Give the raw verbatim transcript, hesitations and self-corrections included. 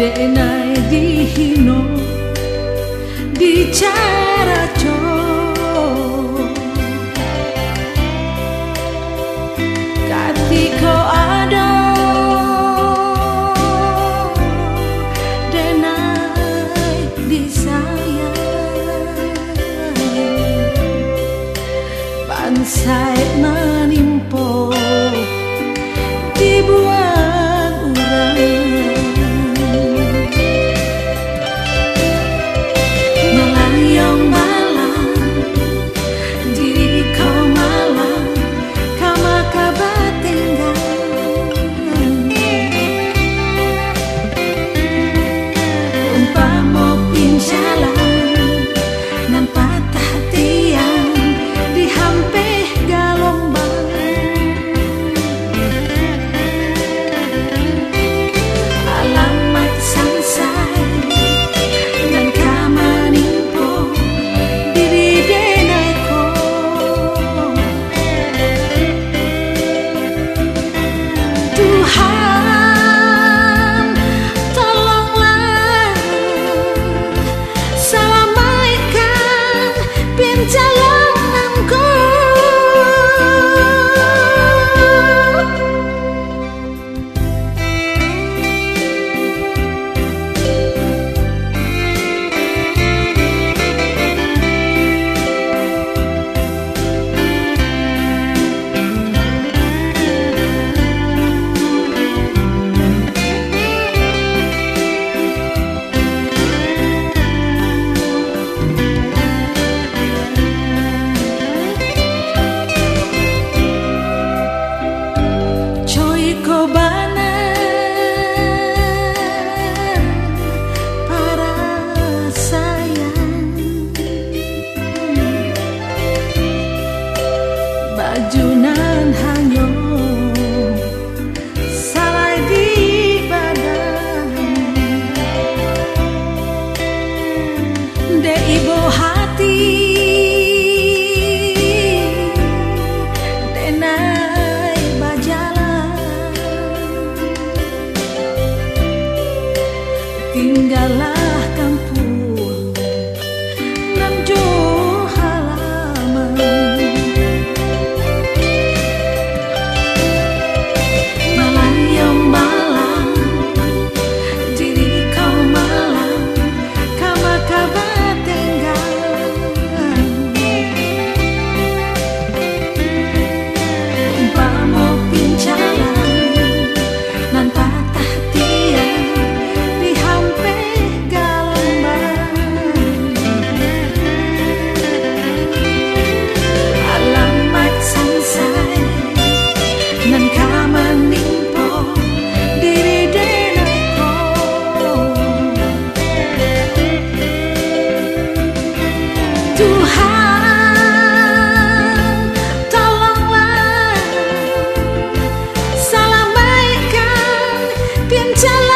Denai dihino, dicaraco, katiko ado denai disayang, bansaik manimpo dibuang urang. Malayong malang, diri ko malang, kama ka batenggang. Umpamo pincalang nan patah tiang dihampeh galombang. Alamak sansai nan ka manimpo diri denai ko. Tuhan, tolonglah, salamaikkan pincalang nan ko. Coiko bana parasaian, baju nan hanyo salai di badan. Dek ibo hati, denai bajalan, tinggalah kampuang nan jo halaman. Malayong malang, diri ko malang, kama ka batenggang. Umpamo pincalang nan patah tiang dihampeh galombang. Alamak sansai nan ka manimpo diri denai ko. Tuhan, tolonglah, salamaikkan pincalang